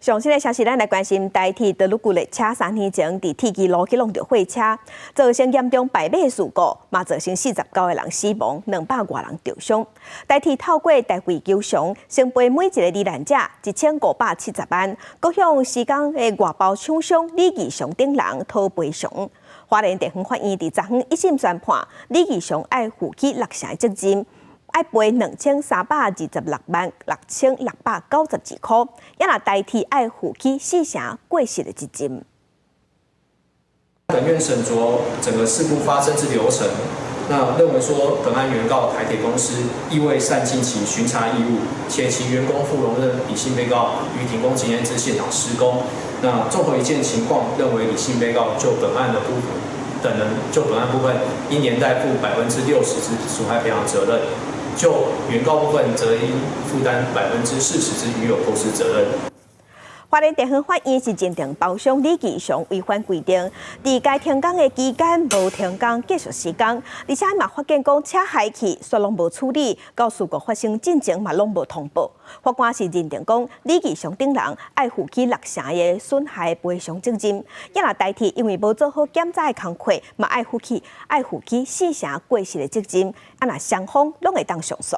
上新的消息，咱來關心台鐵德魯固列車3年前佇鐵支路去挵著火車，造成嚴重排馬事故，嘛造成49個人死亡，200外人著傷。台鐵透過代位求償，先賠每一个罹難者1570萬，閣向施工的外包廠商李義祥等人討賠償。花蓮地方法院佇昨昏一審宣判，李義祥愛負起六成的責任，愛賠23,266,692塊，也若台鐵愛負起四成過失的責任。本院審酌整個事故發生之流程，那認為說本案原告台鐵公司亦未善盡其巡查義務，且其員工傅榮任李姓被告於停工期間至現場施工。那綜合一切情況，認為李姓被告就本案的部分等人就本案部分應連帶負60%之損害賠償責任。就原告部分，則應負擔40%之與有過失責任。花蓮地方法院是認定包商李義祥違反規定，佇該停工的期間無停工繼續施工，而且嘛發現講車害去，煞攏無處理，到事故發生進前嘛攏無通報。法官是認定講李義祥等人愛負起六成的損害賠償責任，也若台鐵因為無做好檢查的工課，嘛愛負起四成過失的責任，啊若雙方攏會當上訴。